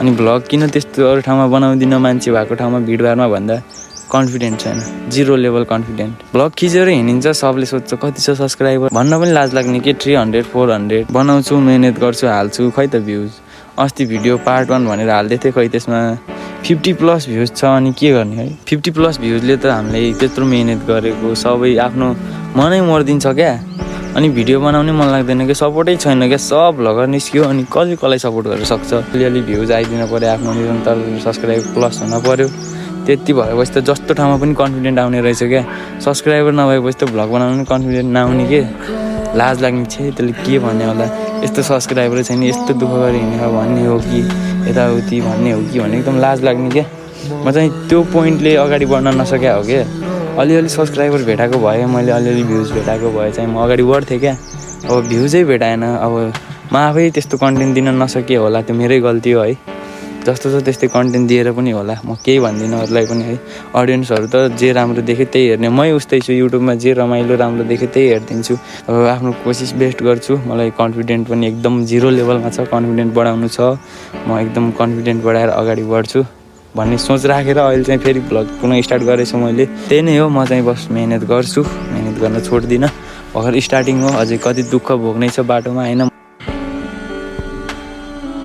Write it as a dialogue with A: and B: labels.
A: अनि भ्लग किन त्यस्तो अरू ठाउँमा बनाउँदिनँ मान्छे भएको ठाउँमा भिडभाडमा भन्दा कन्फिडेन्ट छैन, 0 लेभल कन्फिडेन्ट। भ्लग खिचेर हिँडिन्छ, सबले सोध्छ कति छ सब्सक्राइबर भन्न पनि लाज लाग्ने के 300 400 बनाउँछु, मेहनत गर्छु, हाल्छु, खै त भ्युज। अस्ति भिडियो पार्ट 1 भनेर हाल्दै थिएँ, खै त्यसमा 50+ भ्युज छ। अनि के गर्ने है, 50+ भ्युजले त हामीले त्यत्रो मेहनत गरेको सबै आफ्नो मनै मरिदिन्छ क्या। अनि भिडियो बनाउने मन लाग्दैन क्या, सपोर्टै छैन क्या, सब भ्लगर निस्क्यो अनि कसलाई सपोर्ट गर्न सक्छ। अलिअलि भ्युज आइदिनु पऱ्यो, आफ्नो निरन्तर सब्सक्राइब प्लस हुन पऱ्यो, त्यति भएपछि त जस्तो ठाउँमा पनि कन्फिडेन्ट आउने रहेछ क्या। सब्सक्राइबर नभएपछि त भ्लग बनाउनु कन्फिडेन्ट नआउने के, लाज लाग्ने छ। त्यसले के भन्ने होला, यस्तो सब्सक्राइबर छैन, यस्तो दुःख गरी हिँडेर भन्ने हो कि यताउति भन्ने हो कि भने एकदम लाज लाग्ने क्या। म चाहिँ त्यो पोइन्टले अगाडि बढ्न नसक्या हो क्या। अलिअलि सब्सक्राइबर भेटाएको भए, मैले अलिअलि भ्युज भेटाएको भए चाहिँ म अगाडि बढ्थेँ क्या। अब भ्युजै भेटाएन, अब म आफै त्यस्तो कन्टेन्ट दिन नसके होला, त्यो मेरै गल्ती हो है। जस्तो छ त्यस्तै कन्टेन्ट दिएर पनि होला, म केही भन्दिनँ अरूलाई पनि है। अडियन्सहरू त जे राम्रो देख्यो त्यही हेर्ने, मै उस्तै छु। युट्युबमा जे रमाइलो राम्रो देख्यो त्यही हेरिदिन्छु। अब आफ्नो कोसिस बेस्ट गर्छु। मलाई कन्फिडेन्ट पनि एकदम 0 लेभलमा छ, कन्फिडेन्ट बढाउनु छ। म एकदम कन्फिडेन्ट बढाएर अगाडि बढ्छु भन्ने सोच राखेर अहिले चाहिँ फेरि भ्लग पुनः स्टार्ट गरेछु मैले। त्यही नै हो, म चाहिँ बस मेहनत गर्छु, मेहनत गर्न छोड्दिनँ। भर्खर स्टार्टिङ हो, अझै कति दुःख भोग्नै छ बाटोमा होइन।